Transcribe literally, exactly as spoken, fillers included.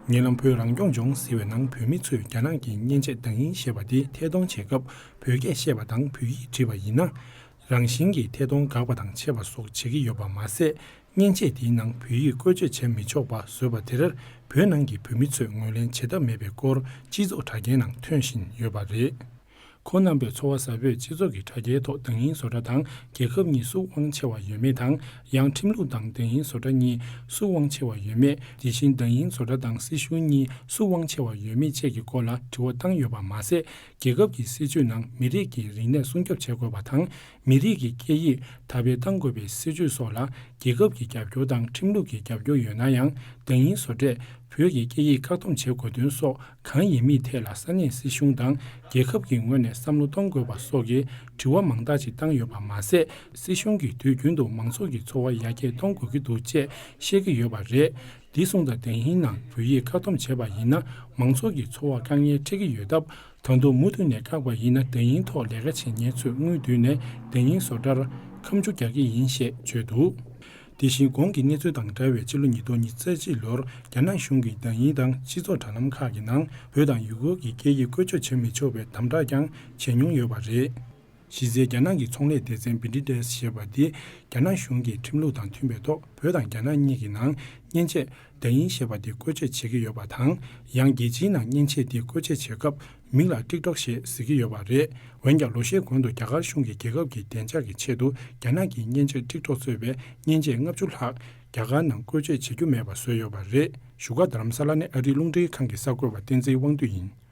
ཉེ་ལམ་བོད་རང་སྐྱོང་ལྗོངས་ཟེར་བའི་ནང་བོད་མི་ཚོས་རྒྱ་ནག་གི་མཉེན་ཆས་དང་ཡིན་ཞེས་པ་དེ་ཐད་གཏོང་བྱེད་སྐབས་བོད་སྐད་བཤད་པ་དང་བོད་ཡིག་བྲིས་པ་ཡིན་ན། རང་བཞིན་གྱིས་ཐད་གཏོང་འགག་པ་དང་ཆད་པ་སོགས་བྱེད་ཀྱི་ཡོད་པ་མ་ཟད། མཉེན་ཆས་དེའི་ནང་བོད་ཡིག་བཀོལ་སྤྱོད་བྱེད་མི་ཆོག་པ་བཟོས་པ་དེར་བོད་ནང་གི་བོད་མི་ཚོས་ངོས་ལེན་བྱེད་ཐབས་མེད་པའི་སྐོར་སྤྱི་ཚོགས་དྲ་རྒྱའི་ནང་ཐོན་བཞིན་ཡོད་པ་རེད། ཁོང་རྣམ་པས་ཚོར་བ་ཟབ་པོས་སྤྱི་ཚོགས་ཀྱི་དྲ་རྒྱའི་ཐོག་དང་ཡིན་བཟོ་གྲྭ་དང་རྒྱལ་ཁབ་གཉིས་སུ་དབང་ཆེ་བ་ཡོད་མེད་དང་། ཡང་ཁྲིམས་ལུགས་དང་དང་ཡིན་བཟོ་གྲྭ་གཉིས་སུ་དབང་ཆེ་བ་ཡོད་མེད། དེ་བཞིན་དང་ཡིན་བཟོ་གྲྭ་དང་སྲིད་གཞུང་གཉིས་སུ་དབང་ཆེ་བ་ཡོད་མེད་བཅས་ཀྱི་སྐོར་ལ་དྲི་བ་བཏང་ཡོད་པ་མ་ཟད། རྒྱལ་ཁབ་ཀྱི་སྲིད་ཇུས་ནང་མི་རིགས་ཀྱི་རིག་གནས་སྲུང་སྐྱོབ་བྱེད་དགོས་པ་དང་། མི་རིགས་ཀྱི་སྐད་ཡིག་དར་སྤེལ་གཏང་དགོས་པའི་སྲིད་ཇུས་སོགས་ལ་རྒྱལ་ཁབ་ཀྱི་རྒྱབ་སྐྱོར་དང་ཁྲིམས་ལུགས་ཀྱི་རྒྱབ་སྐྱོར་ཡོད་ན་ཡང་། དང་ཡིན་བཟོ་གྲྭས་བོད་ཀྱི་སྐད་ཡིག་བཀག་སྡོམ་བྱེད་དགོས་དོན་སོགས་གང་ཡིན་མིན་ཐད་ལ་ས་གནས་སྲིད་གཞུང་དང་རྒྱལ་ཁབ་ཀྱི་ངོས་ནས་བསམ་བློ་གཏོང་དགོས་པ་སོགས་ཀྱི་དྲི་བ་མང་དག་ཅིག་བཏང་ཡོད་པ་མ་ཟད། སྲིད་གཞུང་གིས་དུས་རྒྱུན་དུ་མང་ཚོགས་ཀྱི་འཚོ་བ་ཡར་རྒྱས་གཏོང་དགོས་ཀྱི་འདུག་ཅེས་བཤད་ཀྱི་ཡོད་པ་རེད། འདི་སོང་ཙང་དེ་ཡིན་ནང་བོད་ཡིག་བཀག་སྡོམ་བྱས་པ་ཡིན་ན་མང་ཚོགས་ཀྱི་འཚོ་བར་དཀའ་ངལ་འཕྲད་ཀྱི་ཡོད་སྟབས། ད་དུང་མུ་མཐུད་ནས་བཀག་པ་ཡིན་ན་དེ་ཡིན་ཐོག་ལས་ཀ་བྱེད་མཁན་ཚོས་དངུལ་བསྡུས་ནས་དེ་ཡིན་བཟོ་གྲྭར་ཁ་མཆུ་རྒྱག་གི་ཡིན་ཞེས་བརྗོད་འདུག་དེ་བཞིན་གོང་གི་གནས་ཚུལ་དང་འདྲ་བའི་ཕྱི་ལོ་ཉིས་སྟོང་ཉི་ཤུ་རྩ་གཅིག་ལོར་རྒྱ་ནག་གཞུང་གིས་དེ་ཡིན་དང་སྤྱི་ཚོགས་དྲ་ལམ་ཁག་གི་ནང་བོད་དང་ཡུ་གུར་གྱི་སྐད་ཡིག་བཀོལ་སྤྱོད་བྱེད་མི་ཆོག་པའི་དམ་དྲག་ཀྱང་བྱེད་མྱོང་ཡོད་པ་རེད། གཞི་རྩའི་རྒྱ་ནག་གི་ཚོང་ལས་སྡེ་ཚན་བི་ཌི་ཏེ་ཨེས་ཞེས་པ་འདི་རྒྱ་ནག་གཞུང་གི་ཁྲིམས་ལུགས་དང་མཐུན་པའི་ཐོག་བོད་དང་རྒྱ་ནག་གཉིས་ཀྱི་ནང་མཉེན་ཆས་དེ་ཡིན་ཞེས་པ་འདི་བཀོལ་སྤྱོད་བྱེད་ཀྱི་ཡོད་པ་དང་། ཡང་རྒྱལ་སྤྱིའི་ནང་མཉེན་ཆས་འདི་བཀོལ་སྤྱོད་བྱེད་སྐབས་མིང་ལ་ཊིག་ཊོག་ཞེས་ཟེར་གྱི་ཡོད་པ་རེད། འོན་ཀྱང་ལོ་ཤས་གོང་དུ་རྒྱ་གར་གཞུང་གིས་རྒྱལ་ཁབ་ཀྱི་བདེ་འཇགས་ཀྱི་ཆེད་དུ་རྒྱ་ནག་གི་མཉེན་ཆས་ཊིག་ཊོག་གཙོས་པའི་མཉེན་ཆས་ལྔ་བཅུ་ལྷག་རྒྱ་གར་ནང་བཀོལ་སྤྱོད་བྱེད་རྒྱུ་མེད་པ་བཟོས་ཡོད་པ་རེད། བཞུགས་སྒར་རྡ་རམ་ས་ལ་ནས་ཨ་རིའི་རླུང་འཕྲིན་ཁང་གི་གསར་འགོད་པ་བསྟན་འཛིན་དབང་འདུས་ཡིན།